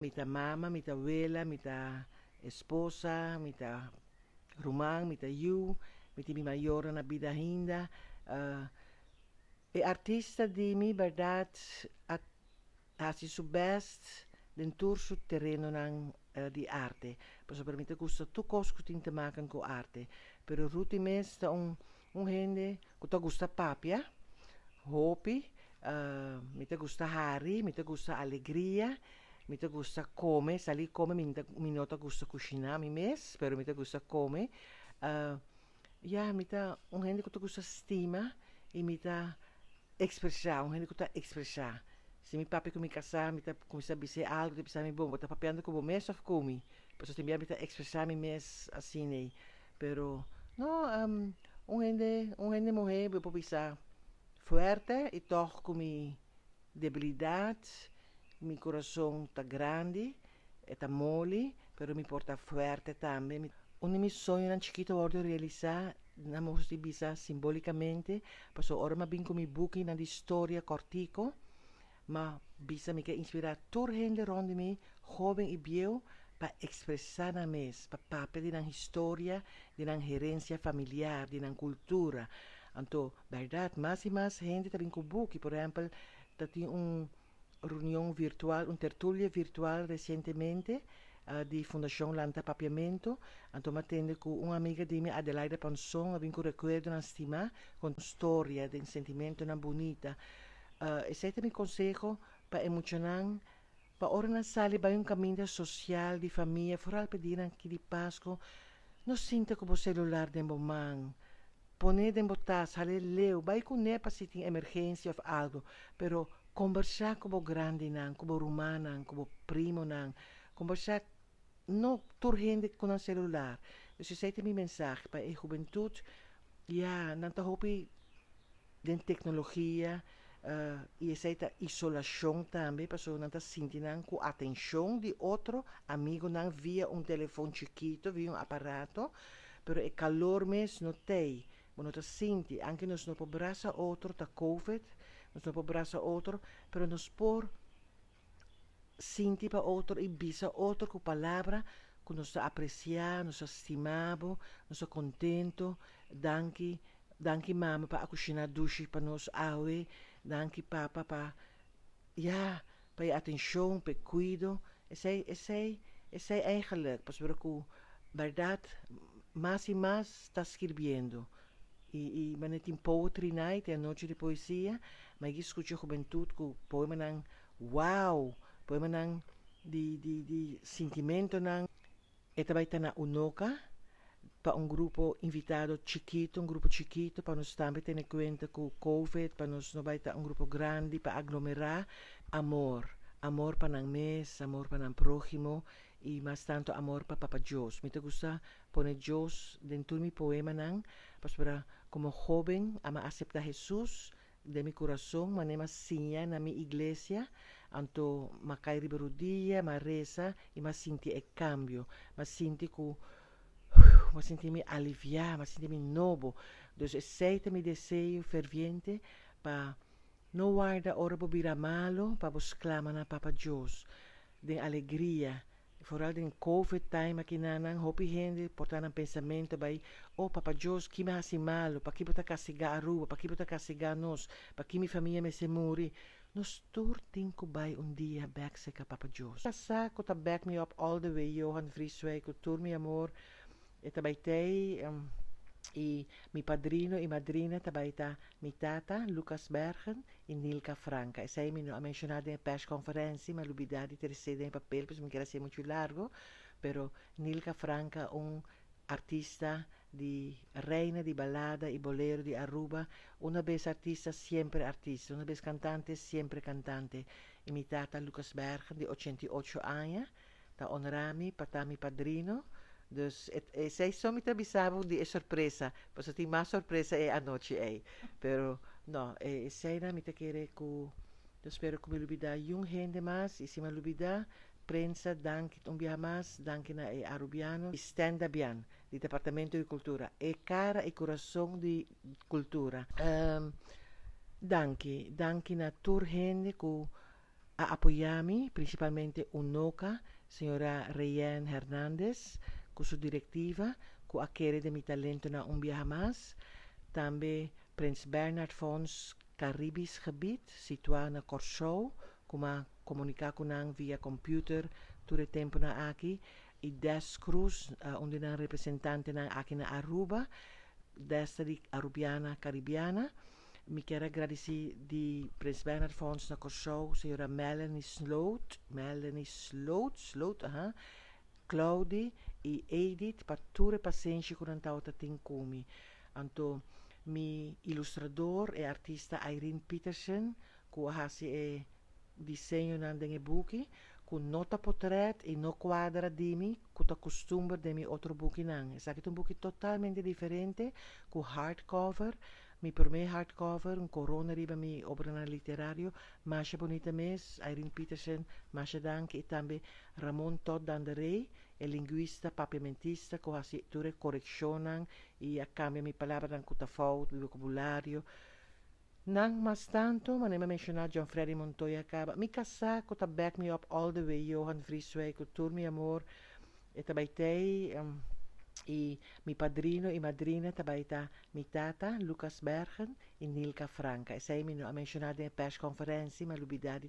Mi ta mama, mi ta wela, mi ta esposa, mi ta ruman, mi ta yu, mi tin mi mayornan na bida ainda. E artista di mi berdad a haci su best den tur su terenonan di arte. Pasobra mi ta gusta tur cos cu tin te maken cu arte. Pero Ruthie mes ta un hende cu ta gusta papia, hopi, mi ta gusta hari, mi ta gusta alegria, mi ta gusta come, sali come, mi no ta gusta cushina mi mes, pero mi ta gusta come. Ya, mi ta un hende cu ta gusta stima y mi ta expresa, un hende cu ta expresa. Si mi papia cu mi casa, mi ta cuminsa bisa algo, ta bisa mi: "Bon, bo ta papiando cu bo mes of cu mi?" Pasobra tambe mi ta expresa mi mes asina, nee. Pero, no, un hende muhe, bo por bisa fuerte y toch cu mi debilidad, mi curason ta grandi, ta moli, pero mi por ta fuerte tambe. Un di mi soñonan chikito a wordo realisa, na nos di bisa simbolicamente, paso ora m'a bin cu mi buki na di historia cortico, m'a bisa mi ke inspira tur hende rond di mi, hoben y bieu, pa expresa nan mes, pa papia di nan historia, di nan herencia familiar, di nan cultura. Anto, berdad, mas y mas hende ta bin cu buki. Por ehempel, tin un reunion virtual, un tertulia virtual recientemente di Fundacion Lanta Papiamento. Anto, m'a tende cu un amiga di mi, Adelaida Panson, a bin cu recuerdonan stima, cu historia, di sentimentonan bunita. Esey ta mi conseho pa e muchanan, pa ora nan sali bay un caminda social di famia, vooral pa dianan aki di Pasco, no sinta cu bo celular den bo man. Pone den bo tas, hale leu, bay cune pa si tin emergencia of algo, pero conversa cu bo grandinan, cu bo rumannan, cu bo primonan, conversa, no tur hende cu nan celular. Dus esey ta mi mensahe pa e hubentud, ya, nan ta hopi den tecnologia, y esey ta isolacion tambe, pasobra nan ta sinti nan cu atencion di otro amigonan via un telefon chikito, via un aparato, pero e calor mes no t'ey, bo no ta sinti, aunke nos no por brasa otro, ta COVID, nos no por brasa otro, pero nos por sinti pa otro y bisa otro cu palabra cu nos ta aprecia, nos ta stima bo, nos ta contento, danki, danki mama pa a cushina dushi pa nos awe, danki papa pa, ya, pa e atencion, pa e cuido, esey eigenlijk, pasobra cu berdad, mas y mas ta skirbiendo. Y manera tin Poetry Night, e anochi di poesia, m'a scucha hubentud cu poemanan, wow, poemanan di sentimentonan. E tambe ta na Unoca, pa un grupo invitado chikito, un grupo chikito, pa nos tambe tene cuenta cu COVID, pa nos no bay ta un grupo grandi, pa aglomera. Amor, amor pa nan mes, amor pa nan prohimo, y mas tanto amor pa Papa Dios. Mi ta gusta pone Dios den mi poemanan, pasobra como hoben, m'a acepta Jesus den mi curason, manera m'a siña na mi iglesia, anto m'a cay riba rudia, m'a resa y m'a sinti e cambio, m'a sinti cu m'a sinti mi alivia, m'a sinti mi nobo. Dus esey ta mi deseo ferviente, pa no warda ora bo bira malo, pa bo sclama na Papa Dios, den alegria. Vooral den COVID time aki nan hopi hende por ta nan pensamento bay: "Oh Papa Dios, ki mi a haci malo? Pa ki bo ta castiga Aruba? Pa ki bo ta castiga nos? Pa ki mi famia mester muri?" Nos tur tin cu bay un dia bek serca Papa Dios. Sa cu ta back me up all the way, Johan Vrieswijk, cu tur mi amor, e ta bay t'ey, y mi padrino y madrina ta bay ta mi tata, Lucas Bergen, y Nilka Franca. Esey mi no a menciona den persconferencia, m'a lubida di trece den papel, pues mi kier haci mucho largo, pero Nilka Franca, un artista di reina di balada y bolero di Aruba, una vez artista, siempre artista, una vez cantante, siempre cantante. Y mi tata Lucas Bergen, di 88 aña, ta honra mi pa ta mi padrino. Dus esey so mi ta bisa bo di e sorpresa, pasobra tin mas sorpresa e anochi ey. Pero no, esey na mi ta kere cu ta spera cu mi lubida un hende mas, y si mi lubida, prensa, danki un biaha mas, danki na e Arubiano, Stan Dabian, di Departamento di Cultura, e cara y curason di cultura. Danki, danki na tur hende cu a apoyá mi, prinsipalmente Unoca, señora Rayanne Hernandez, ku su direktiva, ku a kere den mi talentonan un biaha mas. Tambe Prins Bernhard Fonds Caribisch Gebied, situá na Kòrsou, ku m'a komuniká ku nan via computer tur e tempunan aki, i Des Cruz, un di nan representantenan aki na Aruba, Des ta di Arubiana Caribiana. Mi kier a gradisí di Prins Bernhard Fonds na Kòrsou, señora Melanie Sloot, Melanie Sloot, Sloot, aha, Claudy i Edith pa tur e pasenshi ku nan tabata tin ku mi. Anto mi ilustrador, e artista Irene Peterson, ku a hasi e diseñonan den e buki, ku no ta potrèt i no kuadra di mi, ku ta kustumber den mi otro bukinan. Esaki ta un buki totalmente diferente, ku hardcover, mi promé hardcover, un korona riba mi obranan literario, masha bunita mes. Irene Peterson, masha danki, i tambe Ramon Todd Dandaré, e lingüista papiamentista ku hasi tur e korekshonnan i a kambia mi palabranan ku ta fout, mi vokabulario. Nan mas tantu, manera mi a menshoná John Freddy Montoya kaba, mi kasá ku ta back me up all the way, Johan Vrieswijk, ku tur mi amor, e ta bai tei, i mi padrino i madrina ta bai ta mi tata, Lucas Bergen, i Nilka Franca. Esei mi no a menshoná den e persconferentie, mi a lubidá di.